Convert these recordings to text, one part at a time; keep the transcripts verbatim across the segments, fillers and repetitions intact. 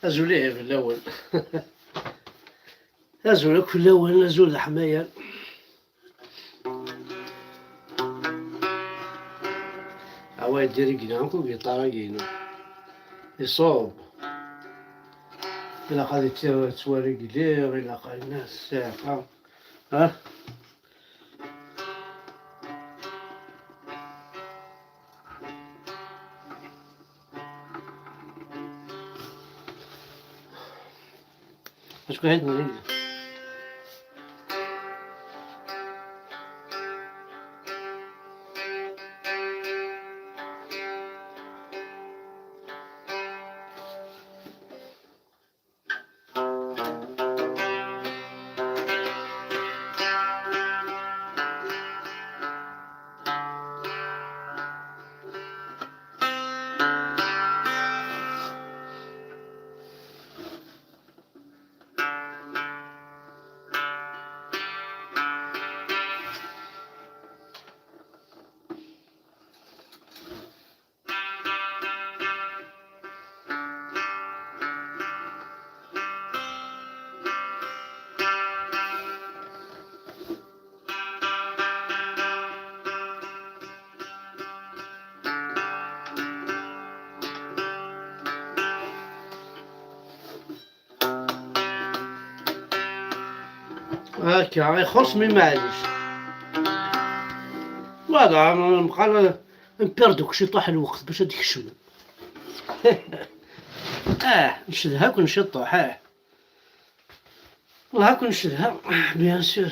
Azul ihi fell-awen. Azul akk fell-awen, azul d aḥmayan. Awa, idir igna akk ugiṭar-agi-inu. Iṣub. Ilaq ad yettwarigliɣ, ilaq ad nas-, ha? Acku hid nɣil. Akka, ixuṣ mi maɛlic. Voilà, mqal nperduk ciṭuḥ lweqt bac ad d-kecmen. Ah, ncedha-ken ciṭuḥ, ah. Wellah ad ken-cedha, bien sûr.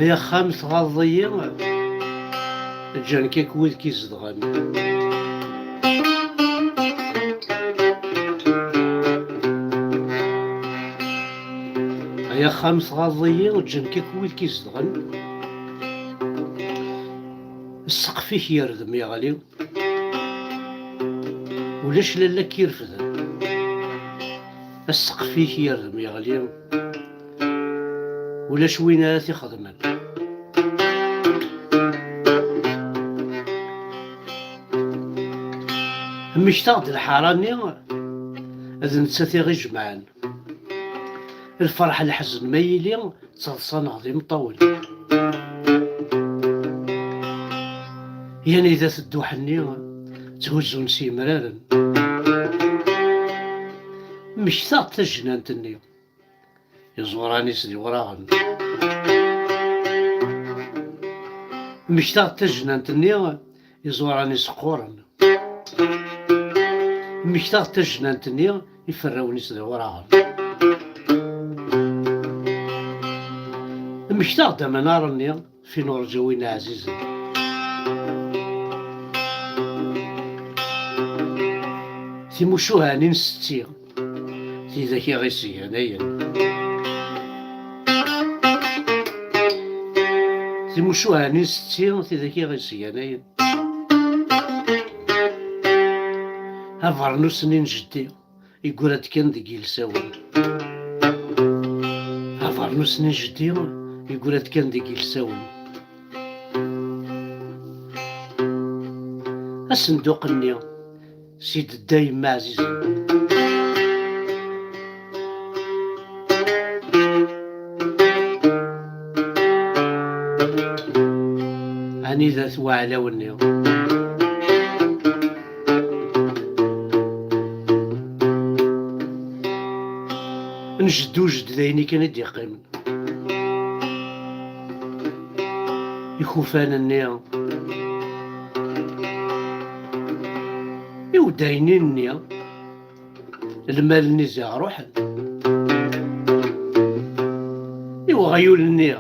Ay axxam tɣaḍeḍ-iyi, ǧǧan-k akk wid k-izedɣen. Ay axxam tɣaḍeḍ-iyi, ǧǧan-k akk wid k-izedɣen. Ssqef-ik yerdem yeɣli, ulac lalla k-irefden. Ssqef-ik yerdem yeɣli, ulac win ara t-ixedmen. Mmektaɣ-d lḥara-nni, d nettat i ɣ-ijemɛen. Lferḥ, leḥzen ma yili, ttaḍsan-aɣ d imeṭṭawen. Yan idat dduḥ-nni, tthuzzun s yemraren. Mmektaɣ-d tajnant-nni, iẓuran-is d iwraɣen. Mmektaɣ-d tajnant-nni, iẓuran-is qquren. Mmektaɣ-d tajnant-nni, iferrawen-is d iwraɣen. Mmektaɣ-d amenar-nni, fin urǧaw win ɛzizen. Timucuha-nni n setti, tidak i ɣ-isseganayen. Timucuha-nni n setti, tidak i ɣ-isseganayen. Abernus-nni n jeddi, yeggura-d kan deg yilsawen. Abernus-nni n jeddi, yeggura-d kan deg yilsawen. Asenduq-nni, s idedda yemma ɛzizen. Anida-t waɛlaw-nni? N jeddu, jedd d ayen i kan i d-yeqqimen. Ikufan-nni, iweddayen-nni, lmal-nni ziɣ ruḥen. I weɣyul-nni,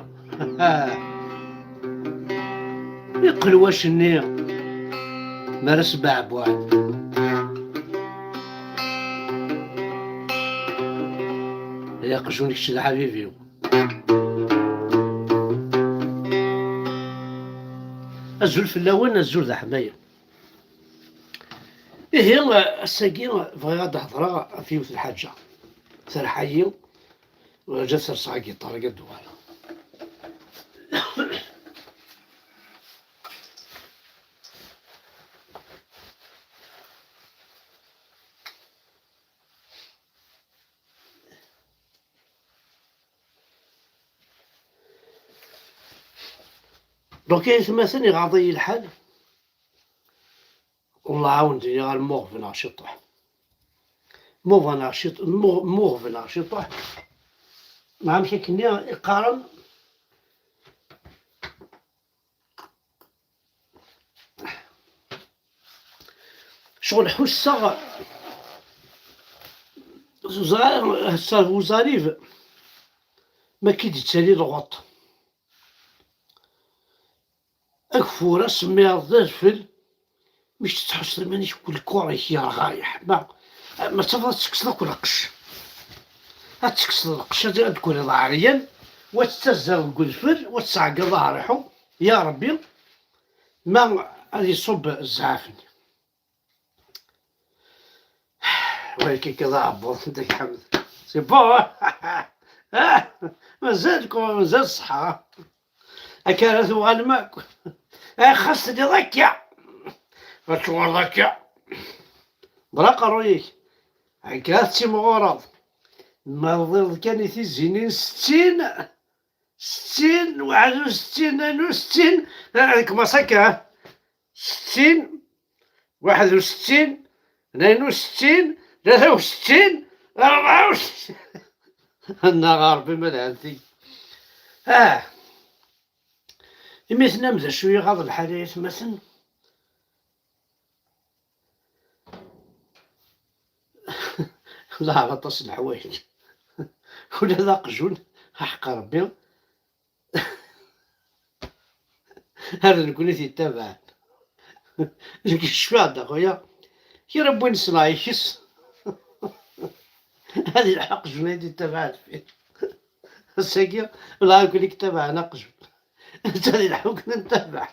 Iqelwac-nni mi ara sbeɛbuɛen. Ay aqjun, kečč d aḥbib-iw. Azul fell-awen, azul d aḥmayan. Ihi, ass-agi bɣiɣ ad d-hedreɣ ɣef yiwet n lḥaǧa. Terḥa-yi, ur ǧǧa ad serseɣ agiṭar-agi ad d-uɣaleɣ. Donc, ay atmaten, iɣaḍ-iyi lḥal. Wallah, ɛawed-iyi ɣer muɣben ɣer ciṭuḥ. Muɣben ɣer ciṭ-, muɣ-, muɣben ɣer ciṭuḥ. Neɣ amek akkenni i qqaren? Ccɣel ḥusseɣ, ẓ-, ẓ-, ẓ-, ẓ-, ẓ-, ma k-id-ittali lɣeṭṭ. Ageffur asemmiḍ d adfel, mi tettḥusseḍ iman-ik deg lkuṛ-ik yerɣa, yeḥma, ma tafeḍ ad tekkseḍ akk lqecc. Ad tekkseḍ lqecc, ad, ad d-teggriḍ ɛeryan, wa tettazzaleḍ deg udfel, wa tesɛeggeḍ aherḥu, ya Ṛebbi, ma ad iṣubb zzɛaf-nni. Wagi akka d aɛebbuḍ n Dda Ḥmed. C'est bon, hein? Ah, mazal, mazal ṣṣeḥḥa. Akka ara tuɣalem akk. Ah, xas tiliḍ akka. Ma tuɣaleḍ akka. Bra aqerruy-ik. Akka ad timɣureḍ. Ma tḍilleḍ kan i tizzinin settin, settin, waḥed u settin, tnayen u settin, ah, kmaṣ akka. Settin, waḥed u settin, tnayen u settin, tlata u settin, rebɛa u settin. Annaɣ a Ṛebbi ma lɛenti. Ah! Imi tennam d acu iɣaḍ lḥal ay atmaten? Lɛaɣ aṭas n leḥwayeǧ. Ula d aqjun, aḥeqq Ṛebbi, ar d nekkni i t-yettabaɛen. Nekk cfiɣ-d, a xuya, kra n win nesneɣ ikes. Ad ilḥu aqjun ay d-yettabaɛen deffir. Ass-agi, la nekkni i yettabaɛen aqjun. Netta ad ilḥu kan ad ntabaɛ.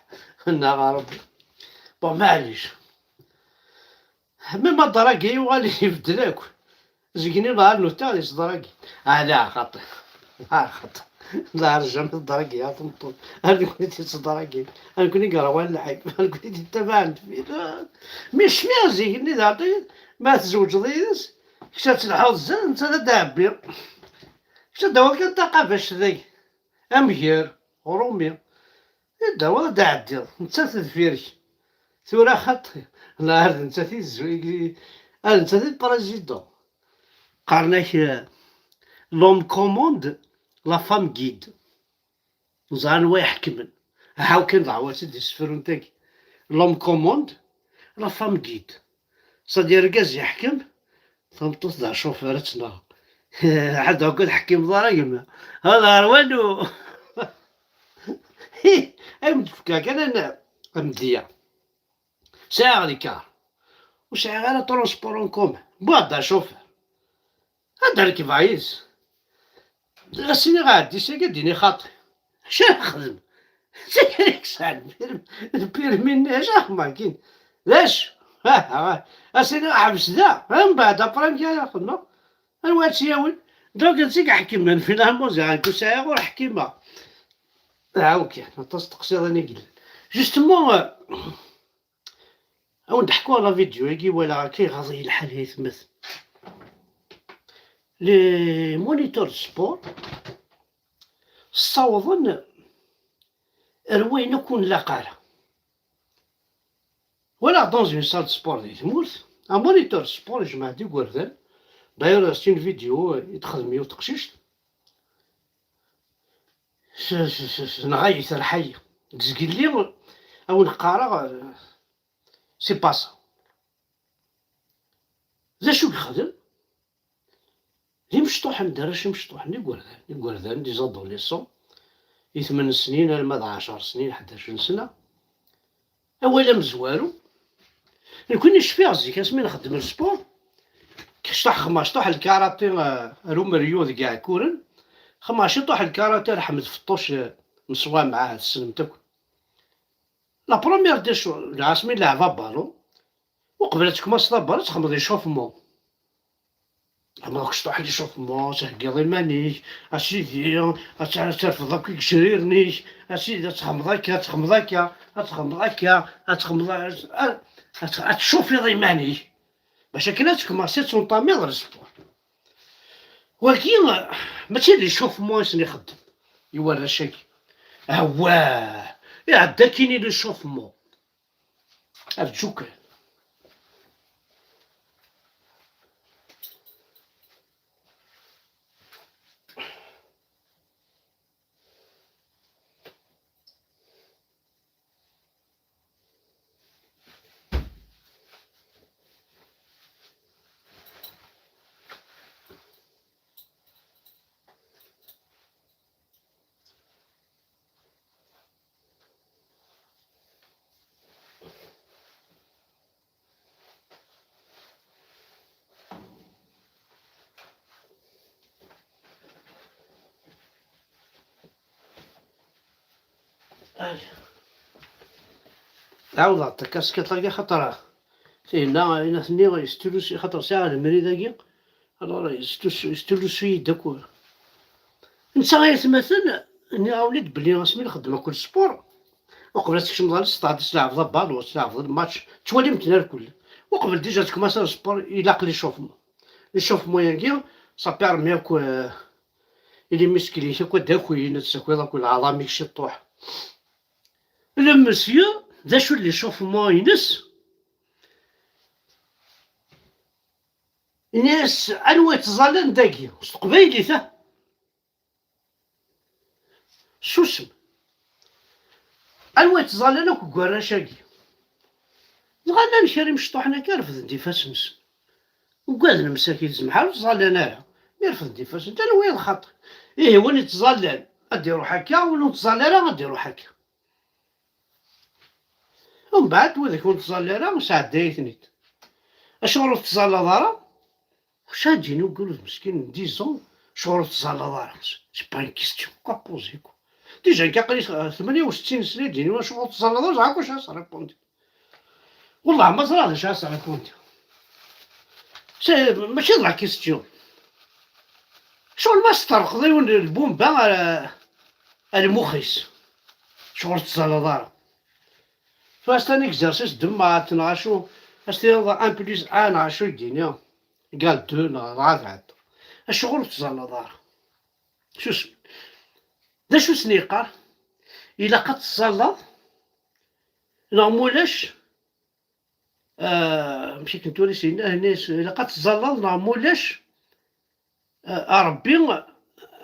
Nnaɣ a Ṛebbi. Bon, maɛlic. Même aḍar-agi yuɣal ibeddel akk. Zegni la nota di ṣṣdar-agi. Ala, xaṭi. Ah, xaṭi. La rjam ṣṣdar-agi, a tmeṭṭut. A nekkni i ṣṣdar-agi. A nekkni i yerwan lɛib. A nekkni i d-ittabaɛen deffir. Mi cfiɣ zik-nni d aṭi, ma tzewǧeḍ yid-s, kečč ad telḥuḍ zdat, netta d aɛebbi. Kečč ad d-tawiḍ kan taqabact dagi. Amger, ɣur-umi. I d-tawiḍ ad d-ɛeddiḍ, nettat deffir-k. Tura xaṭi, la, ar d nettat i tezwi-, ar d nettat i d président. Qqaren-ak, euh, l'homme commande, la femme guide. Ẓran wa iḥekmen. Aḥaw kan d aɛwat i d-isefrun tagi. L'homme commande, la femme guide. C'est-à-dire, argaz yeḥkem, tameṭṭut d acufer ad tenɣ. Ḥedd akk ur tḥekkimeḍ ara gma. Hada ar walu. Hi, ay m-d-fkeɣ kan an-, amedya. Sɛiɣ lkar. Ur sɛiɣ ara transport en commun. Wwiɣ-d acufer. Ad d-rekbeɣ yid-s. Ad s-iniɣ ɛeddi sagi, ad d-ini xaṭi. Acu ara xedm? D ayen i yesɛan lpirmi-nni, acu ara xedmeɣ kin? D acu? Ad s-iniɣ ḥbes da, mbeɛd après amek ara xedmeɣ? Anwa ad tt-yawin? Donc, d zik ḥkimen, finalement, ziɣ nekk ur sɛiɣ, ur ḥkimeɣ. Ah, ok, aṭas n teqsiḍin i yellan. Justement, euh, ad wen-d-ḥkuɣ la vidéo-agi, walaɣ akka iɣaḍ-iyi lḥal, ay atmaten. Les moniteurs de sport ssawḍen ar wayen akk ur nlaq ara. Walaɣ dans une salle de sport di tmurt, un moniteur de sport ijmeɛ-d igerdan. D'ailleurs, c'est une vidéo i d-texdem yiwet teqcict. S-, s-, s-, s-, tenɣa-yi, terḥa-yi. Deg zgelli, a wen-qqareɣ, euh, c'est pas ça. D acu i yexdem? D imecṭuḥen, d arrac imecṭuḥen, igerdan, igerdan, des adolescents, i tmen snin alma d ɛecr snin, ḥdac sna. Awal amezwaru, nekkini cfiɣ zik asmi nxeddem le sport, kecṭaḥ xmecṭaḥ lkarati, eh, ar umeryu deg Iɛekkuren, xmecṭaḥ lkarati ar Ḥmed Feṭṭuc, eh, neswa mɛah, tessnem-t akk. La première des choses, asmi nleɛb abalu, uqbel ad tkumaseḍ abalu, ad txedmeḍ échauffement. Ama kecṭuḥ di cufmu, theggiḍ iman-ik, a sidi, ad t-, ad terfeḍ akk igejriren-ik, a sidi, ad txedmeḍ akka, ad txedmeḍ akka, ad txedmeḍ akka, ad txedmeḍ, ad, ad, ad tcufiḍ iman-ik. Bac akken ad tkumaseḍ ad tentamiḍ le sport. Wagi, mačči d l'échauffement i sen-ixeddem i warrac-agi. Awah, iɛedda akkin i l'échauffement. Rǧu kan. Ɛawdeɣ-d takaskiṭ-agi axaṭer tinna, inat-nni yestulus, axaṭer sɛiɣ lemri dagi, alors yestus-, yestulusu-yi-d akk. Netta ay atmaten, nniɣ-awen-id belli asmi nxeddem akk le sport, uqbel ad tkecmeḍ ɣer lestad, ad tleɛbeḍ abalu, ad tleɛbeḍ lmatch, ttwalim-ten irkul. Uqbel déjà ad tkumaseḍ le sport, ilaq l'échauffement. L'échauffement-agi, ça permet akk, euh, i les muscles-ik akk ad d-akin, ad d-takiḍ akk lɛaḍam-ik ciṭuḥ. Le monsieur, d acu n l'échauffement-ines? Ini-as, anwa yettẓallan dagi? S teqbaylit, ah? Susem. Anwa yettẓallan akk deg warrac-agi? Dɣa llan kra imecṭuḥen akka refden-d ifassen-nsen. Ugaden msakit, zemḥ ur ttẓallan ara. Mi refden-d ifassen-nsen, anwa i d lxaṭi? Ihi, win yettẓallan, ad d-iruḥ akka, win ur ttẓalla ara, ad d-iruḥ akka. Umbeɛd, widak ur nettẓalla ara, sɛedday-iten-id. Acuɣer ur tettẓallaḍ ara? Ḥaca ad d-yini ugurud meskin n dix ans, acuɣer ur tettẓallaḍ ara? C'est pas une question, quoi, poser, quoi. Déjà, nekk aql-i tmenya u settin sna, ad d-yini acuɣer ur tettẓallaḍ ara, ẓriɣ akk acu ara s-répondi. Wellah ma ẓriɣ d acu ara s-répondi. C'est, mačči d la question. Acuɣer ma s-terqeḍ yiwen lbumba ar, ar lmux-is? Acuɣer ur tettẓallaḍ ara? Tura, c'est un exercice de maths, neɣ acu, ad s-tiniḍ un plus un, neɣ acu i d-yini, égal deux, neɣ dɣa ad ɛeddeɣ. Acuɣer ur tettẓallaḍ ara? Susem. D acu i sen-yeqqar? Ilaq ad tettẓallaḍ, neɣ mulac, ah, amek akken tura i s-yenna, henna, ilaq ad tettẓallaḍ, neɣ mulac, ah, a Ṛebbi,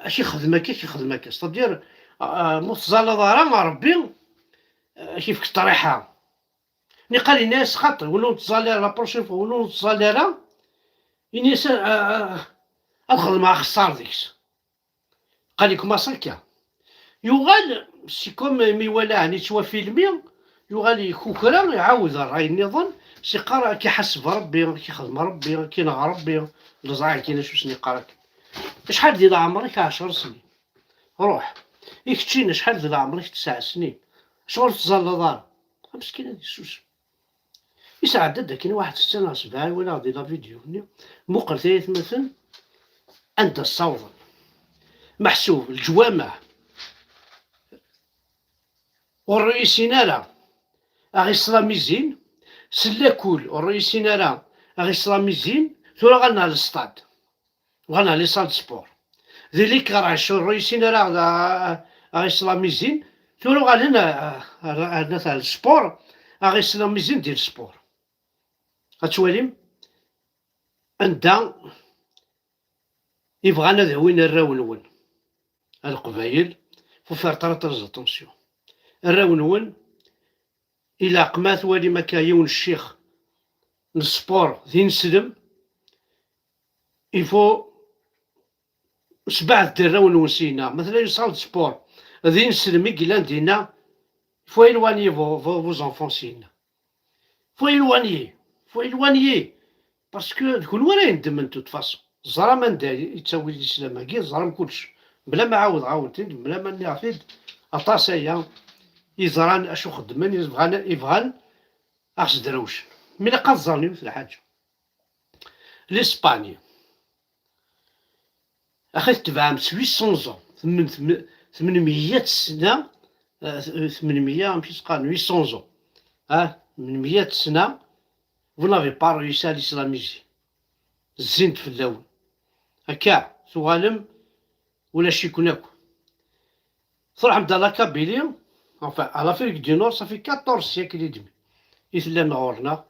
ad k-ixdem akka, ad k-ixdem akka. C'est-à-dire, ah, ma ur tettẓallaḍ ara, a Ṛebbi, ah, ad k-ifk ṭṭriḥa. Niqal yenna-yas xaṭi, win ur nettẓalli ara, la prochaine fois, win ur nettẓalli ara, ini-as, a, a, a, ad xedmeɣ axeṣṣar deg-s. Qal ikumaṣ akka. Yuɣal, c'est comme mi iwala ɛni yettwafilmi, yuɣal ikukra, iɛawed ṛṛay nniḍen, s-iqqar, ad k-iḥaseb Ṛebbi, ad k-ixdem Ṛebbi, ad k-ineɣ Ṛebbi, leẓra kan acu sen-iqqar akken. Acḥal di leɛmer-ik? Ɛecṛ snin. Ruḥ. I keččini, acḥal di leɛmer-ik? Tesɛa snin. Acuɣer ur tettẓallaḍ ara? Ameskin ad yessusem. Isɛedda-d akken waḥed setta neɣ sebɛa, walaɣ di la vidéo-nni. Muqlet ay atmaten anda ssawḍen. Meḥsub, leǧwameɛ ur ruysin ara a ɣ-islamizin, s llakul ur ruysin ara a ɣ-islamizin, tura ɣer n lestad. Uɣalen ɣer les salles de sport. Di les garages ur ruysin ara a, a, a ɣ-islamizin, tura uɣalen a, a, a, a, a sport, a ɣ-islamizin di le sport. Ad twalim anda i bɣan ad awin arraw-nwen. A Leqbayel, faut faire très, très attention. Arraw-nwen, ilaq ma twalim akka yiwen ccix n sport d ineslem, il faut sbeɛdet arraw-nwen syenna. Ma tella une salle de sport d ineslem i yellan dinna, Faut éloigner vos, vos, vos enfants syin. Faut éloigner. Faut éloigner. Parce que d kunwi ara yendmen de toute façon. Ẓram anda yettawi lislam-agi, ẓram kullec. Bla ma ɛawdeɣ-awen-t-id, bla ma nniɣ-t-id, aṭas aya i ẓran acu xeddmen, i bɣan, i bɣan ad ɣ-sdrewcen. Mi ilaq ad ẓren yiwet lḥaǧa. L'Espagne. Axi tetbeɛem s huit cents ans, tmen-, tmen-, tmenmeyya sna, eh, tmenmeyya, amek i s-qqaren, huit cents ans. Ah, tmenmeyya sna, vous n'avez pas réussi à l'islamiser. Zzin-d fell-awen. Akka, tuɣalem ulac-iken akk. Truḥem-d à la Kabylie, enfin, à l'Afrique du Nord, ça fait quatorze siècles et demi i tellam ɣur-neɣ.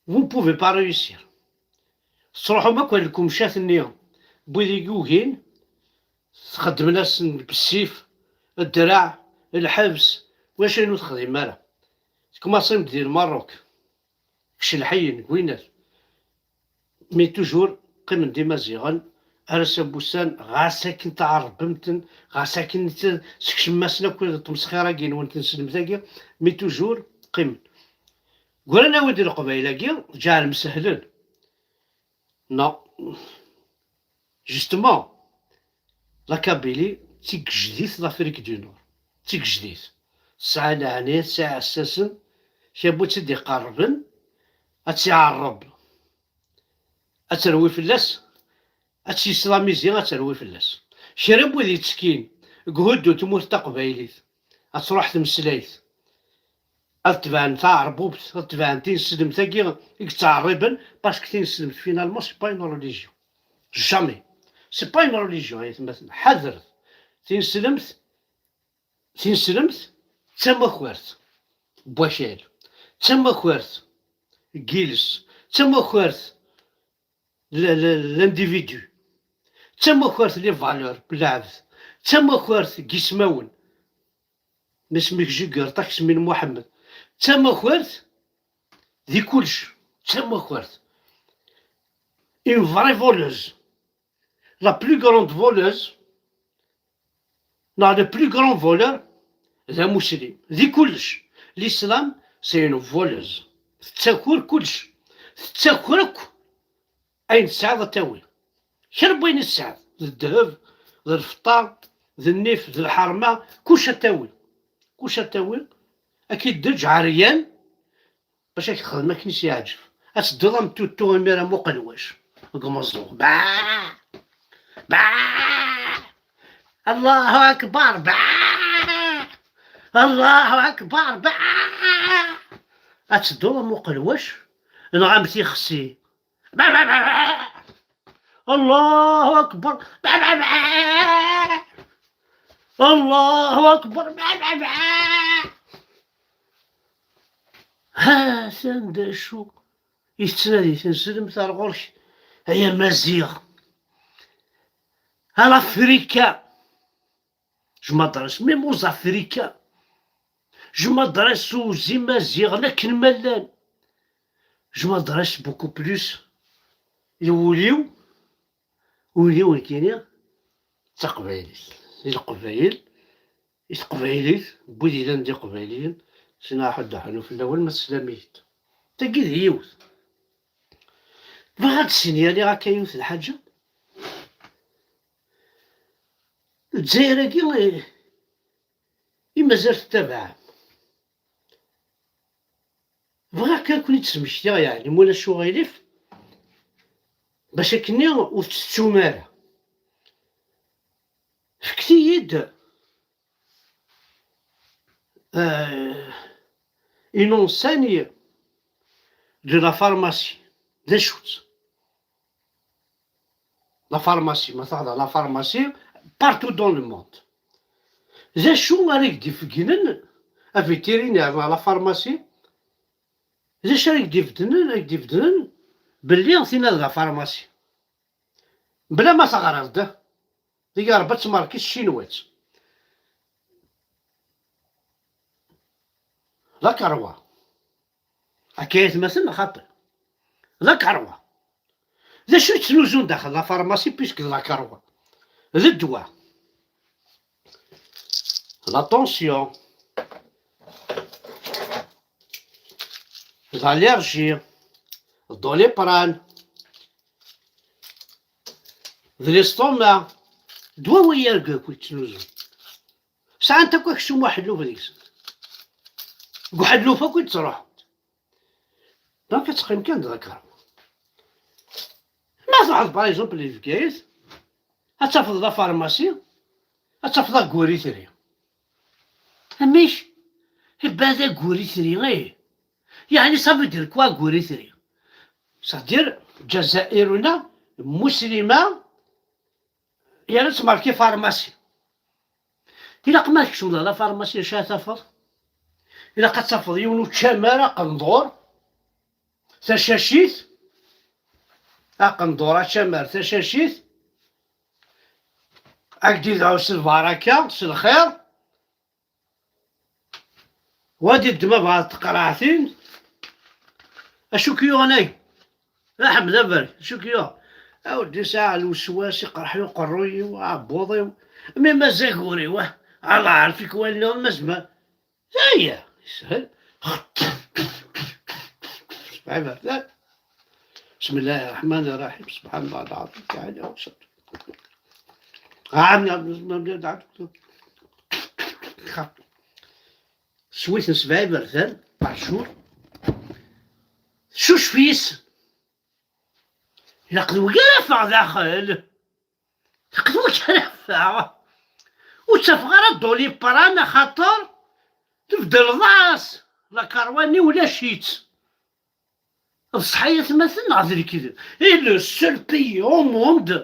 Vous ne pouvez pas réussir. Tettruḥum akk ar lkumcat-nni n wid i yugin, txeddmem-asen bessif, ddreɛ, lḥebs, ulac ayen ur texdim ara. Tkumaṣim-d di Lmerruk, kecc lḥeyyen, gwinat. Mais toujours qqimen d Imaziɣen, ar ass-a n wussan, ɣas akken tɛerrbem-ten, ɣas akken t-, tsekcmem-asen akk tmesxir-agi-nwen, tineslemt-agi, mais toujours qqimen. Gran-awen-d Leqbayel-agi, ǧeɛlem sehlen. Non. Justement, la Kabylie d tigejdit d Afrique du Nord. D tigejdit. Tesɛa leɛnaya, tesɛa iɛessasen, kra n win i tt-id-iqerrben, ad tt-iɛerreb, ad terwi fell-as, ad tt-yislamizi, ad terwi fell-as. Kra n wid yettekkin deg uhuddu n tmurt taqbaylit, ad truḥ tmeslayt, ad tebɛen taɛerbubt, ad tebɛen tineslemt-agi i yettɛerriben, parce que tineslemt, finalement, c'est pas une religion. Jamais. C'est pas une religion, ay atmaten. Ḥadret. Tineslemt, tineslemt d tamakart n wakal. D tamakart n yiles. D tamakart l-, l-, l'individu. D tamakart les valeurs n lɛebd. D tamakart n yismawen. Nesmekjeg ar Takesmin Muḥemmed. D tamakart di kullec. D tamakart. Une vraie voleuse. La plus grande voleuse, neɣ le plus grand voleur, d amuslim. Di kullec. L'islam, c'est une voleuse. Tettaker kullec. Tettaker akk ayen tesɛiḍ ad tawi. Kra n wayen i tesɛiḍ, d ddheb, d lfeṭṭa, d nnif, d lḥerma, kullec ad tawi. Kullec ad tawi, ad k-id-teǧǧ ɛeryan, bac ad k-texdem akken i s-yeɛǧeb. Ad tedduḍ am tuttu imir am uqelwac deg umeẓẓuɣ. Bah! Bah! Allahu akbar! Bah! Allahu akbar! Bah! Ad tedduḍ am uqelwac neɣ am tixsi. Bah, bah, bah, bah. Allahu akbar! Bah, bah, bah. Allahu akbar! Bah, bah, bah. Ha-t-an d acu i tettnadi tineslemt ar ɣur-k, ay Amaziɣ. À l'Africain. Je m'adresse même aux Africains. Je m'adresse aux Imaziɣen akken ma llan. Je m'adresse beaucoup plus i wul-iw, wul-iw nekkini, d taqbaylit, i Leqbayel, i teqbaylit, n wid yellan d iqbayliyen, sin aḥuddu ḥunu fell-awen ma teslam-iyi-d. Tagi d yiwet. Bɣiɣ ad d-ssenyaliɣ akka yiwet lḥaǧa. Lezzayer-agi, eh, i mazal tettabaɛem. Bɣiɣ kan ad ken-id-smektiɣ, yeɛni, ma ulac uɣilif, bac akkenni ur tettettum ara. Fket-iyi-d, euh, une enseigne de la pharmacie. D acu-tt? La pharmacie, ma teḥḍer la pharmacie, partout dans le monde. D acu ara k-d-ifegnen, un vétérinaire neɣ la pharmacie? D acu ara k-d-ifednen, ara k-d-ifednen belli tinna d la pharmacie? Bla ma teɣriḍ-d, deg Ṛebbi ad tmerki s tcinwat. La Croix. Akka i atmaten xaṭi. La Croix. D acu i ttnuzun daxel la pharmacie puisque d la Croix? D ddwa. La tension. d allergie, d Doliprane, d l'estomac, d wawi yarga akk yettnuzu. Sɛant akk aksum uḥelluf deg-sen. Deg uḥelluf akk i d-ttruḥunt. Donc ad teqqim kan d la karma. Ma truḥeḍ par exemple di Bgayet, ad tafeḍ la pharmacie, ad tafeḍ aguritri. Amek? Ibaɛed aguritri, ih. Yeɛni ça veut dire quoi aguritri? C'est-à-dire, Ǧazairuna, Muslima, yerra-tt marki pharmacie. Ilaq ma tkecmeḍ la pharmacie, acu ara tafeḍ? Ilaq ad tafeḍ yiwen učamar aqendur, tacacit, aqendur, acamar, tacacit, ad k-d-idɛu s lbaraka, s lxir. Wa d-iddem abɣar teqraɛtin. Acu k-yuɣen ay? Aḥmed aberk, acu k-yuɣ? Awd yesɛa lweswas, iqerḥ uqerruy-iw, aɛebbuḍ-iw, mi mazal ur-iw, ah, Allah ɛarf-ik wallen mazmer. Aya, yeshel. Sebɛa iberdan. بسم الله الرحمن الرحيم. سبحان الله العظيم تعالى وسط. عامنا. Sweet n sebɛa iberdan, par jour. Cucef yes. Ilaq d wigi ara ffeɣ daxel. Ilaq d wigi ara ffeɣ. Ur ttafeɣ ara Doliprane axaṭer tbeddleḍ-as la karwani ulac-itt. D ṣṣeḥ ay atmaten neɣ d lekdeb? Et le seul pays au monde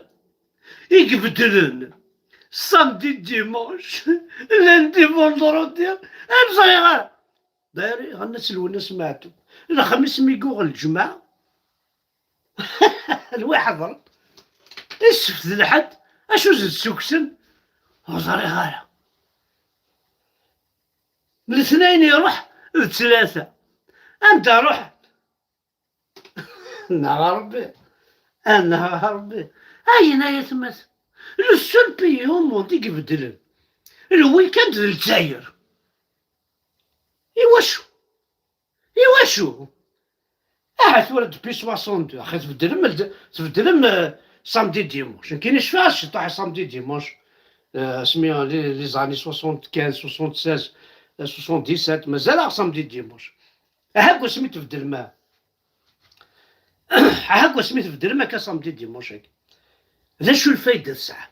i ibeddlen samedi, dimanche, lundi, vendredi, ur ẓriɣ ara. D'ailleurs, iɣenna-tt Lwennas Meɛtub. Lexmis mi yuɣ lǧemɛa, lwaḥed ṛ-, i ssebt d lḥedd, acu d-ssukksen? Ur ẓriɣ ara. Letnayen iruḥ d tlata. Anda ruḥ? Neɣ Ṛebbi. Ah, neɣ Ṛebbi. Ayen ay atmaten. Le seul pays au monde i ibeddlen le week-end d Lezzayer. Iwacu? Iwacu? Aha tura depuis soixante-deux, axi tbeddlem, tbeddlem, euh, samedi dimanche. Nekkini cfiɣ ciṭuḥ samedi dimanche, euh, asmi les, les années soixante-quinze, soixante-seize, euh, soixante-dix-sept, mazal-aɣ samedi dimanche. Aha deg wasmi tbeddlem, aha deg wasmi tbeddlem akka samedi dimanche-agi. D acu lfayda tesɛa?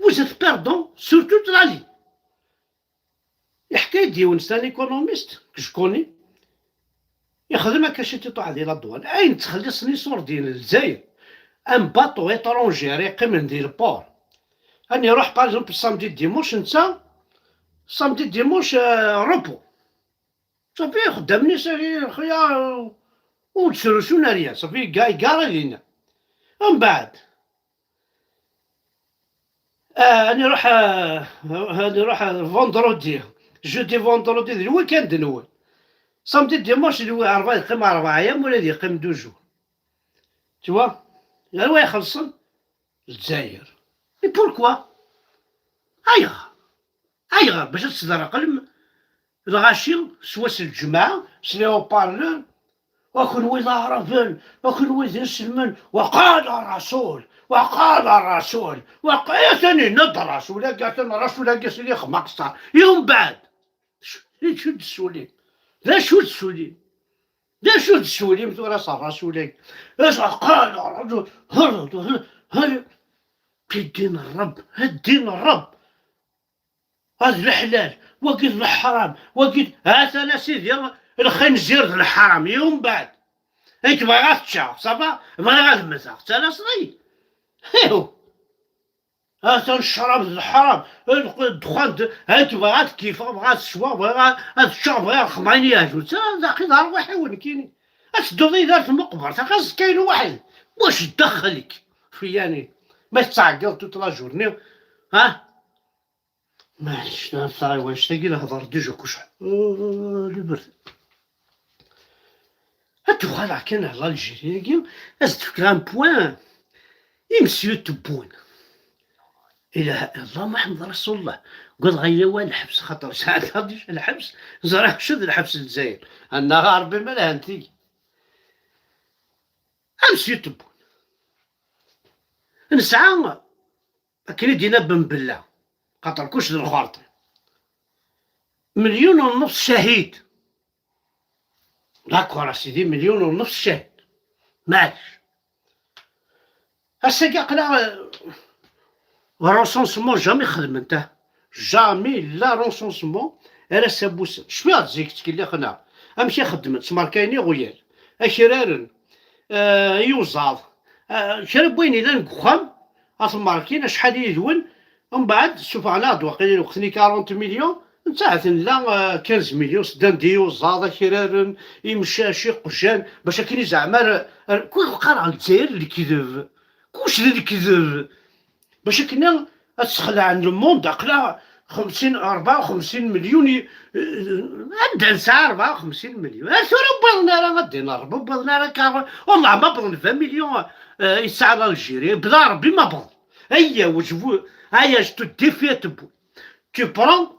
Vous êtes perdant sur toute la ligne. Yeḥka-yi-d yiwen, c'est un économiste que je connais, yexdem akka ciṭuḥ di la douane. Ayen ttxelliṣen iṣurdiyen n Lezzayer, un bateau étranger ara yeqqimen di le port, ad iruḥ par exemple samedi dimanche, netta samedi dimanche, euh, repos. Safi ixeddam-nni sagi xya, ur d-srusun ar yan, safi iga-, igara dinna. Mbeɛd, ah, ad iruḥ, ah, ad iruḥ, ah, vendredi, jeudi, vendredi d le week-end-nwen. Samedi, dimanche, d le rebɛa, yeqqim rebɛa ayyam, wala ad yeqqim deux jours. Tu vois? Anwa ixellṣen? Lezzayer. Et pourquoi? Ayɣer? Ayɣer? Bac ad tesderɣlem lɣaci s wass n lǧemɛa, s les haut-parleurs, wa kenwi d aɛraben, wa kenwi d iselmen, وقال الرسول، وقال الرسول، وق-، atan yenna-d الرسول-agi, atan الرسول-agi s lixmaqsa. I umbeɛd? D acu d-tessulim? D acu d-tessulim? D acu d-tessulim tura s الرسول-agi? Acu قال الرسول؟ Ddin n Ṛebb, ddin n Ṛebb. Ad leḥlal, wagi d leḥram, wagi d, ha-t-an a sidi, lxinzir d leḥram, i umbeɛd. Nekk bɣiɣ ad ččeɣ, ça va, bɣiɣ ad mteɣ, ttalaseḍ-iyi. Hihu. Ha-t-an ccrab d leḥram, lq-, ddexxan d, nekk bɣiɣ ad kifeɣ, bɣiɣ ad sweɣ, bɣiɣ ad, ad ččeɣ, bɣiɣ ad xedmeɣ ayen i yi-ɛeǧben. Ttalaseḍ-iyi d arwiḥ-iw nekkini. Ad tedduḍ yid-i ar tmeqbert, axi aẓekka-inu weḥd-i. واش دخلك فياني؟ Ma tettɛeggiḍ toute la journée, ha? Maɛlic, neɣ taɣiwant-agi lehḍer déjà kucḥ. Euh, le bert. Ad tuɣaleɣ kan ar l'Algérie-agi, ad s-d-fkeɣ un point i Monsieur Tebboune. Ilaha illallah Muḥemmed Rasulullah. Ugadeɣ ay awal lḥebs, xaṭer sɛiɣ déjà lḥebs, ẓriɣ acu d lḥebs n Lezzayer. Annaɣ a Ṛebbi ma lhant tigi. Amsyu Tebboune. Nesɛa, akken i d-yenna Ben Bella, xaṭer kuc d lxerṭi, مليون ونص شهيد. D'accord a sidi, مليون ونص شهيد. Maɛlic. Ass-agi aql-aɣ, euh, recensement jamais xedment, ah. Jamais la recensement ara sabusen. Cfiɣ zik ttkellixen-aɣ amek i xeddmen, ttmerkayen iɣuyal, akraren, euh, iyuzaḍ, euh, kra n wayen yellan deg uxxam, ad t-merkin acḥal yid-wen, mbeɛd sufɣen-aɣ-d waqila lweqt-nni quarante millions, netta ahat nla, euh, quinze millions, sdan-d iyuzaḍ, akraren, imcac, iqjan, bac akken i zeɛma ar, ar, kul qqareɣ Lezzayer d lekdeb. Kuc d lekdeb. Bac akken ad sxelɛen le monde, aql-aɣ خمسين, أربعة وخمسين مليون i, anda nesɛa أربعة وخمسين مليون? Ar tura wwiḍen ara ad d-inerb, wwiḍen ara kaɣ-, والله ma wwiḍen vingt millions, euh, i tesɛa l'Algérie, bla Rebbi ma wwiḍen. Aya, wejbu, aya, je te défie à te bout. Tu prends,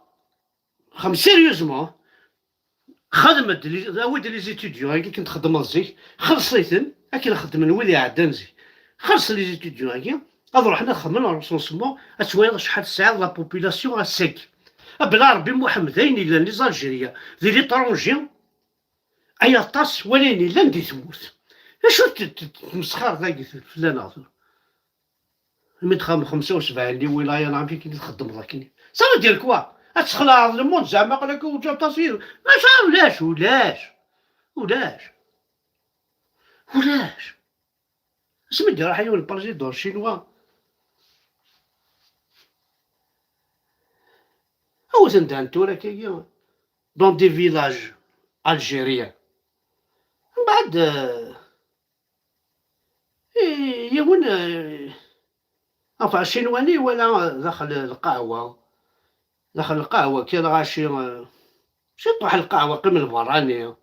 xdem sérieusement, xdem-d, awi-d les étudiants-agi akken txeddmeḍ zik, xelleṣ-iten akken xeddmen wid iɛeddan zik. Xelleṣ les étudiants-agi, ad ruḥen ad xedmen recensement, ad twaliḍ acḥal tesɛiḍ la population ass-agi. Abla Rebbi Muḥemmed, ayen yellan les Algériens di l'étranger, ay aṭas wala ayen yellan di tmurt. Acu t-, t-, t-, tmesxer dagi fell-aneɣ tura? Imi d-xdem xemsa u sebɛin n wilaya, neɣ amek i txeddmeḍ akken? Ça veut dire quoi? Ad tesxelɛeḍ le monde, zeɛma aql-ak ur ǧǧa aṭas yid-, maca ulac, ulac, ulac, ulac. Asmi d-iruḥ yiwen le président chinois, awten-d tura kagi dans des villages algériens. Mbeɛd, euh, I-, yiwen, eh, enfin, acinwani iwala daxel lqahwa, daxel lqahwa kan lɣaci, eh, ciṭuḥ lqahwa, qqim lberrani.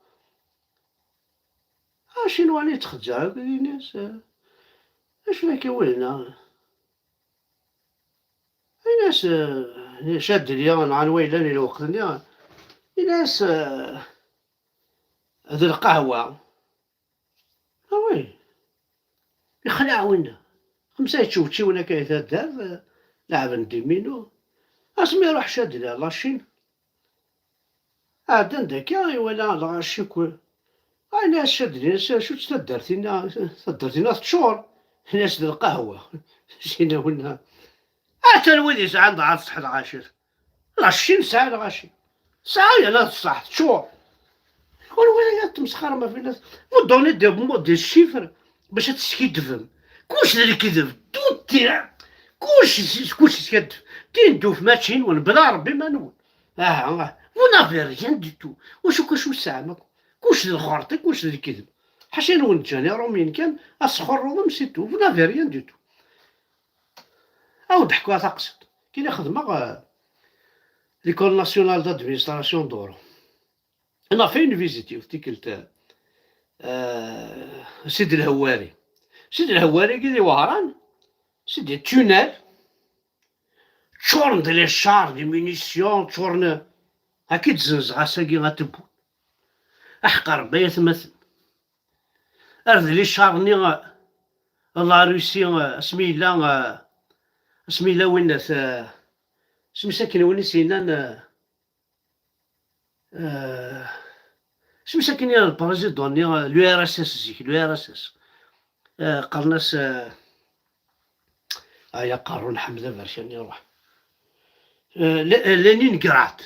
Acinwani yettxeǧǧer akk, ini-as, eh, acu akka winna? Ini-as, eh, Cadli, neɣ anwa yellan i lweqt-nni, ini-as, eh, d lqahwa. Ah oui. Ixleɛ winna. Xemsa yeččewčiwen akka i taddart, eh, leɛben diminu. Asmi iruḥ Cadli ar la Chine, ɛeddan-d akka, iwala lɣaci akk. Ah, ini-as Cadli, ini-as, acu-tt taddart-inna? Taddart-inna teččur. Ini-as d lqahwa. Sina winna. Atan wid yesɛan dɣa tṣeḥ lɣaci. La Chine tesɛa lɣaci. Tesɛa yerna teṣṣeḥ, teččur. Ur wala ya tmesxer ma fina. Vous donnez des mots, des chiffres bac ad teskiddbem. Kuc d lekdeb. Tout est, kuc, kuc yeskaddeb. Tin d ufmačin wen bla Rebbi ma nwen. Ah, ah. Vous n'avez rien du tout. Wacu, kuc ur tesɛam akk? Kuc d lxerṭi, kuc d lekdeb. Ḥaca nwen ǧǧan iṛumyen kan, asxerruḍem, c'est tout. Vous n'avez rien du tout. Aw d-ḥkuɣ taqsiṭ. Kini xedmeɣ, euh, l'École nationale d'administration d'Oran. On a fait une visite, yiwet tikkelt, euh, Sidi Lhewwari. Sidi Lhewwari-agi di Wehran, c'est des tunnels, ččuren d les chars, des munitions, ččuren, ad k-id-zzenzeɣ ass-agi a Tebboune. Aḥeqq Rebbi ay atmaten. Ar d les chars-nni, euh, la Russie, euh, asmi yella, euh, asmi yella winna, euh, asmi sakin win i s-yennan, euh, euh, asmi sakin yella le président-nni, euh, l'U R S S zik, l'U R S S. Euh, qqaren-as, euh, aya qqaren Ḥmed Aberkan iruḥ. Euh, Le-, euh, Leningrad.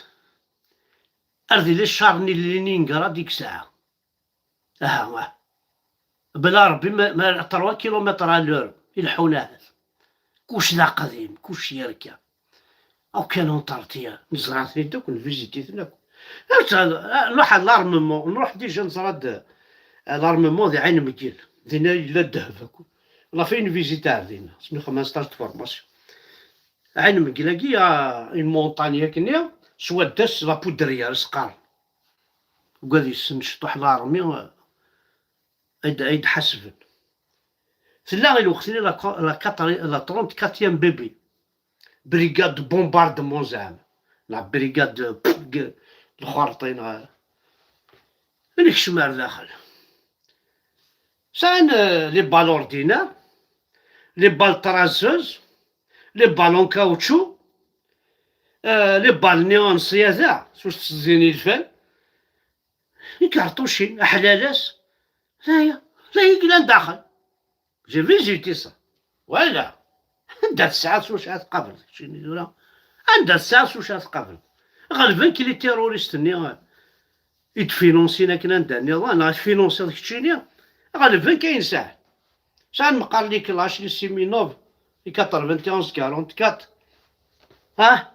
Ar d les chars-nni Leningrad i yesɛa. Aha, ah. Bla Rebbi, ma, ma trois kilomètres à l'heure, ileḥḥun ahat. Kuc d aqdim, kuc yerka. Aw kan Antarktiya, neẓra-ten-id akk, nviziti-ten akk. Nruḥ ar l'armement, nruḥ déjà neẓra-d, euh, l'armement di Ɛin Mgil. Dinna yella ddheb akk. On a fait une visite ar dinna, asmi xedmeɣ stage de formation. Ɛin Mgil-agi, ah, une montagne akkenni, s waddas la poudrière, s qqaren. Ugad yessen cṭuḥ l'armi, ay d-, ay d-ḥasben. Tella i lweqt-nni la, la quatre, la trente-quatrième B B. Brigade de bombardement zeɛma. Neɣ brigade de, pff, ge-, lxerṭi, neɣ, nekcem ar daxel. Sɛan, euh, les balles ordinaires, les balles traseuses, les balles en caoutchouc, euh, les balles-nni n ṣṣyada, s ustezzi n ilfan, ikerṭucin, aḥlalas, d aya, d aya i yellan daxel. J'ai visité ça. Voilà. Anda tesɛiḍ s wacu ara tqableḍ keččini tura? Anda tesɛiḍ s wacu ara tqableḍ? Ɣelben-k les terroristes-nni i d-finansin akken anda nniḍen, neɣ tfinansiḍ keččini? Ɣelben-k ayen sɛan. Sɛan meqqar les clashs, les Semenov, les quatre-vingt-onze quarante-quatre. Ha?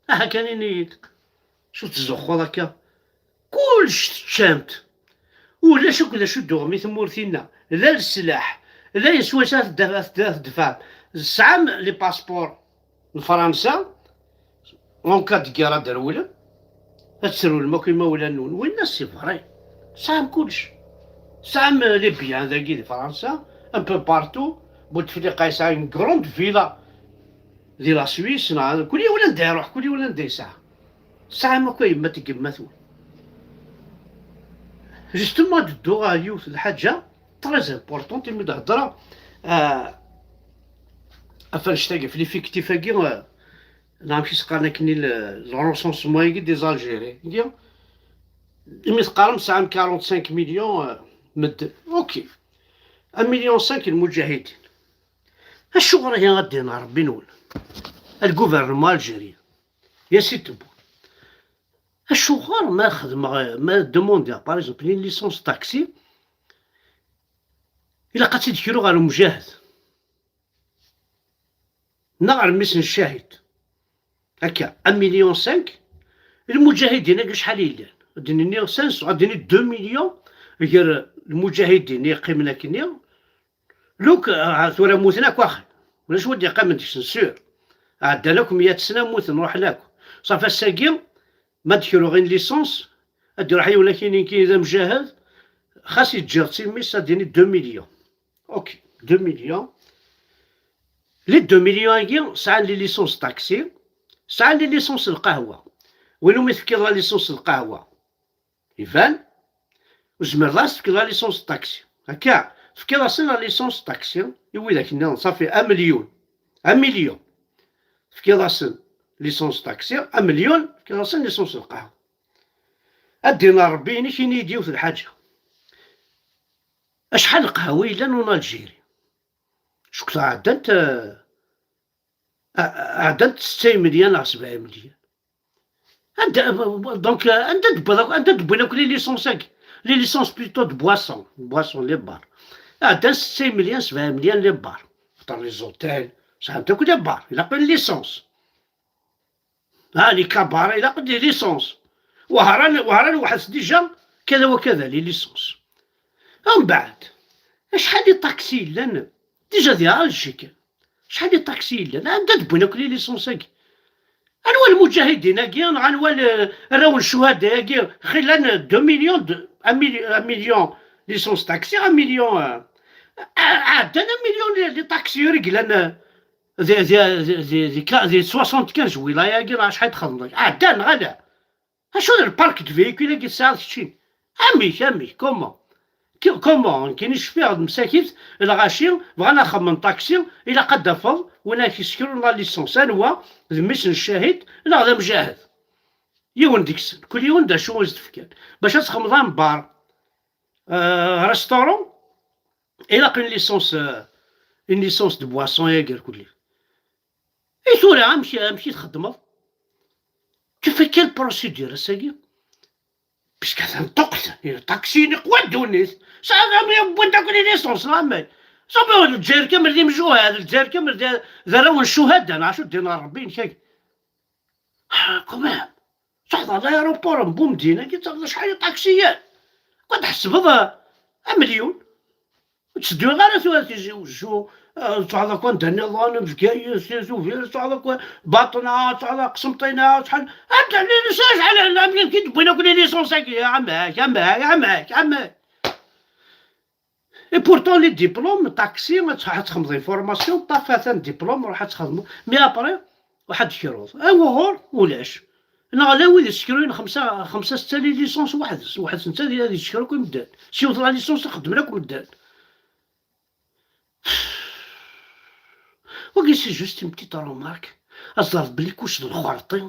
Aha kan ini-yi-d. Acu tettzuxxuḍ akka? Kullec teččam-t. Ulac akk d acu d-tuɣem i tmurt-inna. La leslaḥ, la yeswa s at ddef-, at ddef-, at ddefɛem. Tesɛam les passeports n Fransa, en cas de guerre ad d-rewlem, ad trewlem akk imawlan-nwen. Winna c'est vrai. Tesɛam kullec. Tesɛam, euh, les biens dagi di Fransa, un peu partout. Bouteflika yesɛa une grande villa di la Suisse, neɣ kul yiwen anda iruḥ, kul yiwen anda yesɛa. Tesɛam akk ayemmat deg yemma-twen. Justement, ad dduɣ ɣer yiwet n lḥaǧa très importante, imi d-heddreɣ, euh, ɣef annect-agi, ɣef l'effectif-agi, euh, neɣ amek i s-qqaren akken i le, le recensement-agi des Algériens. Imi teqqarem tesɛam quarante-cinq millions, euh, medden. Ok. Un million cinq n lmuǧahidin. Acuɣer ihi ad d-ineɣ Rebbi-nwen? Le gouvernement algérien. Ya si tewwa. Acuɣer ma xedmeɣ, ma demandiɣ, par exemple, une licence taxi, ilaq ad tt-id-kruɣ ɣer umjahed? Neɣ ɣer mmi-s n ccahid? Akka, un million cinq, lmuǧahidin-agi acḥal i yellan? Ad d-nini cinq cents, ad d-nini deux millions, gar lmuǧahidin i yeqqimen akkenni, Donc, ah, tura mmuten akk axi. Ulac wid d-yeqqimen deg-sen, sûr. Ɛeddan akk meyya sna, mmuten, ruḥen akk. Ṣafi ass-agi, ma d-kruɣ une licence, ad d-iruḥ yiwen akini d amjahed, xas yeǧǧiḍ-tt i mmi-s, ad d-yini deux millions. Ok, deux millions. Les deux millions-agi, sɛan les licences taxi, sɛan les licences lqahwa. Win umi tefkiḍ la licence lqahwa, iban, ur tezmireḍ ara ad s-tefkeḍ la licence taxi. Akka, tefkiḍ-asen la licence taxi i widak nniḍen, ṣafi, amelyun. Amelyun. Tefkiḍ-asen licence taxi, amelyun, tefkiḍ-asen licence lqahwa. Ad d-ineɣ Rebbi-inek, ini-yi-d yiwet n lḥaǧa. Acḥal n lqahwa yellan en Algérie? Cukkeɣ ɛeddant, euh, a-, a-, ɛeddant setta imelyan neɣ sebɛa imelyan. Anda, donc, euh, anda d-wwin akk, anda d-wwin akk les licences-agi? Les licences plutôt de boissons, boissons, les bars. Ɛeddan setta imelyan, sebɛa imelyan les bars. Xaṭer les hôtels, sɛant akk les bars, ilaq une licence. Ah, les cabarets, ilaq des licences. Wehran, Wehran weḥd-s déjà, kada wa kada, les licences. Umbeɛd, acḥal n taxi yellan? Déjà di Alger kan. Acḥal n taxi yellan? Anda d-wwin akk les licences-agi? Anwa lmuǧahidin-agi, neɣ anwa l-, arraw n ccuhada-agi? Xi llan deux millions de, un milli-, un million licence taxi, un million, euh, a-, ɛeddan un million les, les taxi ur yellan, euh, di, di, di, di, di ka-, di soixante-quinze wilaya-agi, neɣ acḥal txedmeḍ? Ɛeddan, neɣ ala? Acu d lpark de véhicule-agi tesɛiḍ keččini? Amek, amek, comment? Ki-, comment? Nekkini cfiɣ-d msakit, lɣaci, bɣan ad xedmen taxi, ilaq ad d-tafeḍ win ara k-yessekren la licence. Anwa? D mmi-s n ccahid neɣ d amjahed? Yiwen deg-sen, kul yiwen d acu i s-d-fkan. Bac ad txedmeḍ un bar, euh, restaurant, ilaq une licence, euh, une licence de boisson, ya irkelli. I tura, amek, amek i txeddmeḍ? Tu fais quelle procédure ass-agi? Puisque atan ṭṭuqet, taxi-nni qwa ddunit. Sɛiɣ am yewwin-d akk les licences, neɣ amek? Sabi, Lezzayer kamel d imjuhad, Lezzayer kamel d, d arraw n ccuhada, neɣ acu ddin ɣer Rebbi-inek-agi? Ah, quand même. Tṛuḥeḍ ɣer l'aéroport n Bumdin-agi, tafeḍ acḥal n iṭaksiyen. Ad tḥesbeḍ, ah, amelyun. Ur ttedduɣ ara tura Tizi Wezzu, ah, tṛuḥeḍ akk anda nniḍen, Bgayet, Tizi Uzzu, tṛuḥeḍ akk Baṭna, tṛuḥeḍ Qsenṭina, tṛuḥeḍ, anda nniḍen, acḥal, amelyun ki d-wwin akk les licences-agi, amek, amek, amek, amek. Et pourtant, les diplômes, taxi, ad tx-, ad txedmeḍ une formation, ṭṭaf atan diplôme, ruḥ ad txedmeḍ. Mais après, ruḥ ad d-tekruḍ. Awuɣur? Ulac. Neɣ ala wid yessekruyen xemsa, xemsa, setta les licences weḥd-s, weḥd-s netta ad yessekru akk i medden. S yiwet la licence xeddmen akk medden. Wagi, c'est juste une petite remarque. Ad teẓreḍ belli kuc d lxerṭi.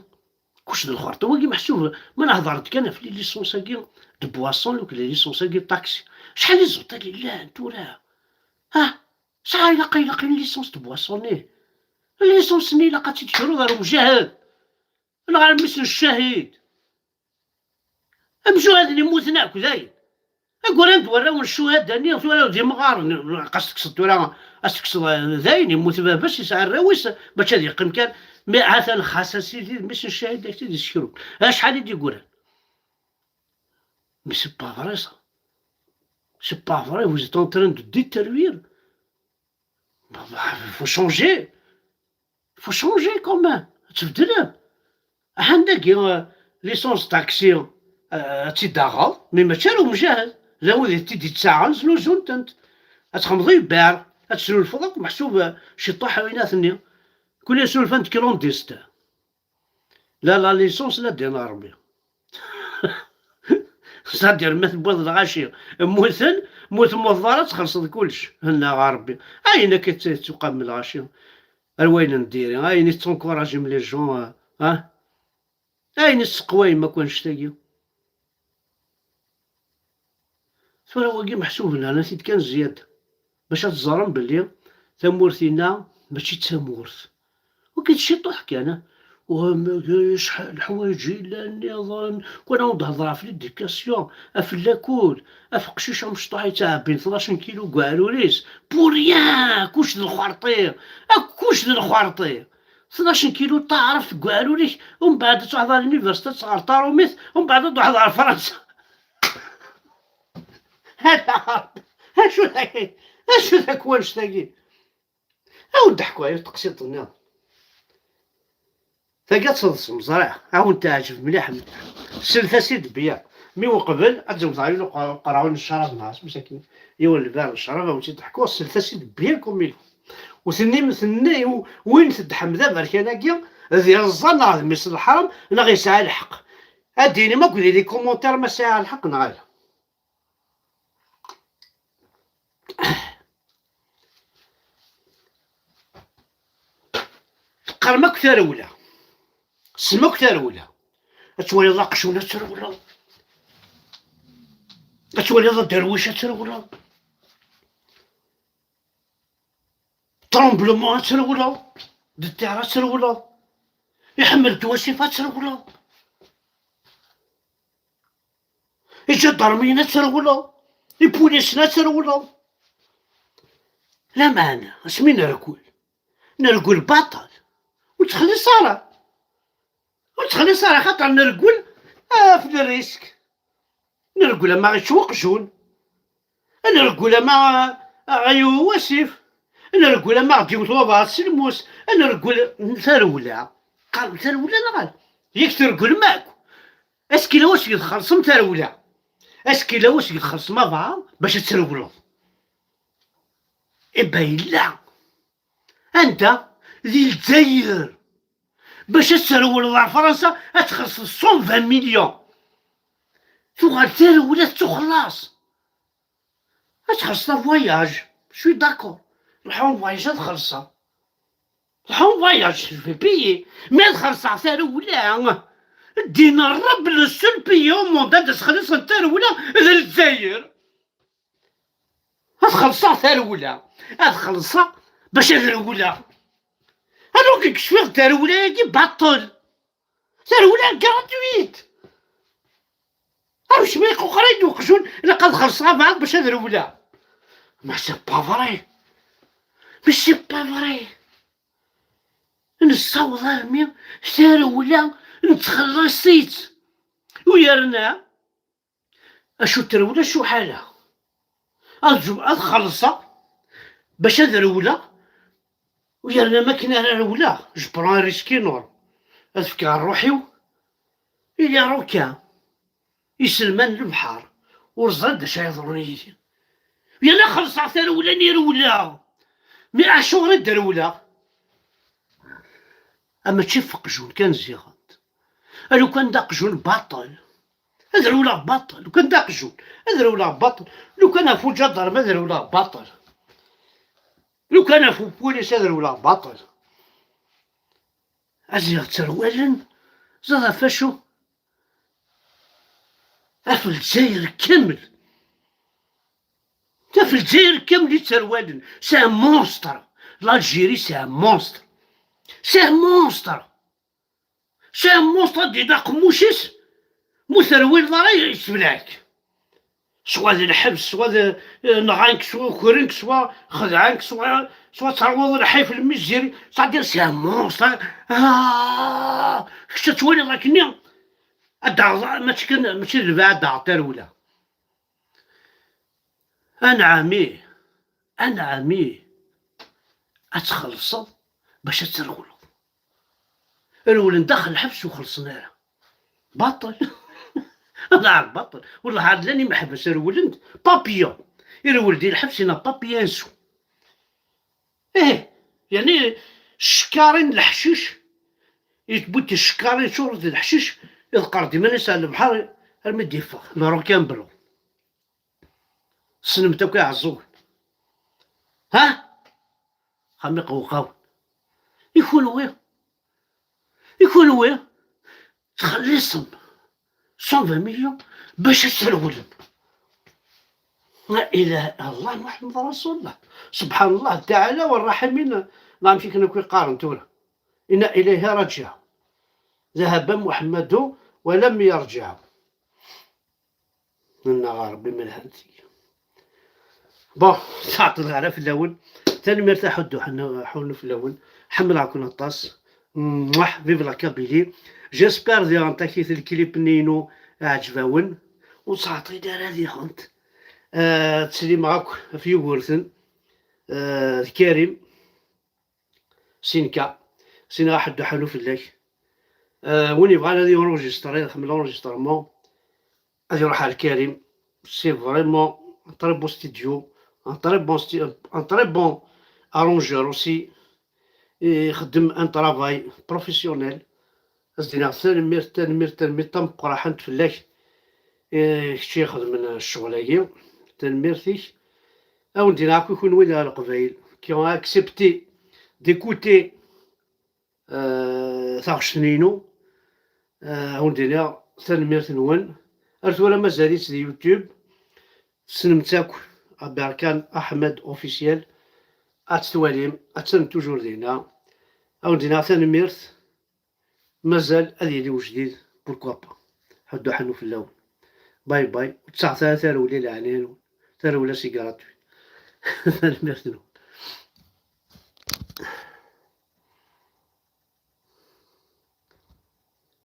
Kuc d lxerṭi. Wagi meḥsub, ma nehḍer-d kan ɣef les licences-agi de boisson, donc les licences-agi de taxi. Acḥal i ẓuṭ-agi llan tura? Ah, sɛa ilaq, ilaq une licence de boisson-nni. Licence-nni ilaq ad tt-id-tekruḍ ar umjahed. Neɣ ar mmi-s n ccahid. Amjuhad-nni mmuten akk, dayen. Aggurand warraw n ccuhada-nni, tura d imɣaren, qas tekkseḍ tura, ad tekkseḍ, eh, dayen, yemmut baba-s, yesɛa arraw-is, mačči ad yeqqim kan. Mi atan xas a sidi, d mmi-s n ccahid, ak-t-id-yessekru. Acḥal i d-yeggran? Mais c'est pas vrai, ça. C'est pas vrai, vous êtes en train de détruire. Bah, bah, faut changer. Faut changer quand même. Ad tbeddlem. Aḥan dagi, euh, licence taxi, euh, ad tt-id-taɣeḍ, mais mačči ara umjahed. D awid i t-id-yettaɣen, znuzun-tent. Ad txedmeḍ i lbar, ad tesnulfuḍ akk, meḥsub, euh, ciṭuḥ, winat-nni. Kul yesnulfan d clandestin. La, la licence, la ddin a Rebbi. C'est-à-dire, ma tewwiḍ lɣaci mmuten, ma ur temmuteḍ ara, ad txellṣeḍ kullec. Henna a Rebbi. Ayen akka i tt-, i tt-uqam lɣaci. Ar wayen n diri, ayen i tettunkurajem les gens, ah, ah. Ayen i tesseqwayem akk annect-agi. Tura wagi meḥsub nerna-t-id kan zzyada, bac ad teẓrem belli tamurt-inna mačči d tamurt. Wagi d ciṭuḥ kan, ah. Wamagi acḥal leḥwayeǧ yellan nniḍen, kan ad d-hedreɣ ɣef l'éducation, ɣef lakul, ɣef uqcic amecṭuḥ yettɛebbin tnac n kilu deg uɛrur-is, pour rien, kuc d lxerṭi, akk kuc d lxerṭi. Tnac n kilu n taɛrabt deg uɛrur-ik, umbeɛd ad truḥeḍ ɣer l'université ad teɣreḍ tarumit, umbeɛd ad truḥeḍ ɣer Fransa. Hada, acu d, acu d akk wannect-agi? Awen-d-ḥku yiwet teqsiṭ-nniḍen. Tagi ad teḍsem, ẓriɣ, awen-teɛǧeb mliḥ. Slet-as-id bien. Mi uqbel, ad d-wteɣ yiwen uqerɛun n ccrab neɣ asmus akken, yiwen lbar n ccrab, awen-tt-id-ḥkuɣ, slet-as-id bien comme il faut. U tennim, tenna, win tedḥem d aberkan-agi, d iẓẓan neɣ d mmi-s n leḥram, neɣ yesɛa lḥeqq. Ad d-inim akk di les commentaires ma sɛiɣ lḥeqq neɣ ala. Teqqarem akk tarewla. Tessnem akk tarewla. Ad twaliḍ aqjun ad trewleḍ. Ad twaliḍ aderwic ad trewleḍ. Tremblement ad trewleḍ. De terre ad trewleḍ. Iḥemmel d wasif ad trewleḍ. Iǧadarmiyen ad trewleḍ. Ipulisen ad trewleḍ. Lameɛna, asmi nergel, nergel baṭel. Ur ttxelliṣ ara. Ur ttxelliṣ ara, xaṭer nergel, ah, ɣef le risque. Nergel ama ɣ-ičč uqjun. Nergel ama, ah, ɣ-iwet wasif. Nergel ama ɣ-d-iwet wabɛaḍ s lmus. Nergel tarewla. Qqaren tarewla neɣ ala? Yak treglem akk. Askil a wasg txellṣem tarewla. Askil a wasg txellṣem abɛaḍ bac ad trewleḍ. Iba yella. Anda? Di Lezzayer. Bac ad trewleḍ ar Fransa, ad txellṣeḍ cent vingt millions. Tuɣal tarewla tettuxellaṣ. Ad txellṣeḍ avoyage. Je suis d'accord. Lḥu n voyage ad xellṣeɣ. Lḥu n voyage, je vais payer. Mais ad xellṣeɣ tarewla. Ddin Ṛṛeb, le seul pays au monde ad as-xellṣen tarewla d Lezzayer. Ad xellṣeɣ tarewla. Ad xellṣeɣ bac ad rewleɣ. Alors que kecfiɣ-d tarewla-agi baṭel. Tarewla gratuite. Amek mi iquqer-iyi-d uqjun, ilaq ad xellṣeɣ abɛaḍ bac ad rewleɣ? Mais c'est pas vrai. Mais c'est pas vrai. Nessaweḍ armi tarewla nettxelliṣ-itt. U yerna, acu trewla, acu ḥala. Ad, ad xellṣeɣ bac ad rewleɣ. U yerna ma akken ara rewleɣ, je prends un risque énorme. Ad fkeɣ ṛṛuḥ-iw i les requins, iselman n lebḥer, ur ẓrin d acu ara yeḍrun yid-i. Yerna xellṣeɣ tarewla-nni rewleɣ. Mi acuɣer i d-rewleɣ? A mačči f uqjun kan ziɣen. A lukan d aqjun baṭel, ad rewleɣ baṭel. Lukan d aqjun, ad rewleɣ baṭel. Lukan ɣef uǧadarm, ad rewleɣ baṭel. Lukan ɣef upulis ad rewleɣ baṭel. Ad ziɣ tterwalen, ẓad ɣef acu? Ɣef Lezzayer kamel. Ɣef Lezzayer kamel i tterwalen. C'est un monstre. L'Algérie, c'est un monstre. C'est un monstre. C'est un monstre, ad d-yini aqemmuc-is, mu terwileḍ ara yessebleɛ-k. Swa d lḥebs, swa d, eh, nɣan-k, swa ukren-k, swa xedɛen-k, swa, swa terwiḍ lḥif, lmiziri, c'est-à-dire c'est un monstre. Ah, kečč ad twaliḍ akkenni, ad d-taɣeḍ, mačči kan, mačči d lbeɛd ad d-taɣeḍ tarewla. Anɛam ih, anɛam ih, ad txellṣeḍ bac ad trewleḍ. Rewlen daxel lḥebs ur xellṣen ara. Baṭel. Lɛar baṭel. Wellah ɛad llan imeḥbas rewlen-d. Papiya. Irewel di lḥebs ina papiya ansu. Ih, yeɛni ccekkarin leḥcic, yewwi-d ticekkarin curet d leḥcic, iḍeqqer-d iman-is ar lebḥer armi d-yeffeɣ, le requin blanc. Tessnemt akk iɛeẓẓugen. Ha? Xam iqewqawen. I kunwi? I kunwi? Txelliṣem cent vingt millions bac ad trewlem. La ilaha illallah Muḥemmed Rasulullah. Subḥanallah Taɛala wa Rraḥimin, neɣ amek akken akk i qqaren tura. Inna ilayhi raǧiɛun. Dahaba Muḥemmadu wa lam yarǧiɛ. Mennaɣ a Ṛebbi ma lhant-iyi. Bon, ur ttɛeṭṭileɣ ara fell-awen. Tanemmirt a Ḥuddu, ḥennu, ḥunnu fell-awen. Ḥemmleɣ-ken aṭas. Mwah, vive la Kabylie. J'espère diɣen takit lklip-nni-inu iɛǧeb-awen. Ur ttɛeṭṭil ara diɣen. Eh, ttsellimeɣ akk ɣef Yugurten, eh, d Karim. Sinka, sinaɣ a Ḥuddu ḥunnu fell-ak. Eh, win yebɣan ad yenregister, ad ixemmel enregistrement, ad iruḥ ar Karim. C'est vraiment un très beau studio, un très bon sti-, un très bon arrangeur aussi. Ixeddem un travail professionnel. Ad s-d-iniɣ tanemmirt, tanemmirt, tanemmirt tameqqraḥant fell-ak, eh, kečč i ixedmen ccɣel-agi. Tanemmirt-ik. Ad wen-d-iniɣ akk i kunwi d Leqbayel qui ont accepté d'écouter, eh, taɣect-nni-inu. Eh, ad wen-d-iniɣ tanemmirt-nwen. Ar tura mazal-itt di YouTube. Tessnem-tt akk, Aberkan Aḥmed Officiel. Ad tt-twalim, attan toujours dinna. Ad wen-d-iniɣ tanemmirt. Mazal ad yili wejdid, pourquoi pas. Ḥuddu ḥennu fell-awen. Bye bye. Ur ttaɣet ara tarewla i leɛnaya-nwen. Tarewla c'est gratuit. Tanemmirt-nwen.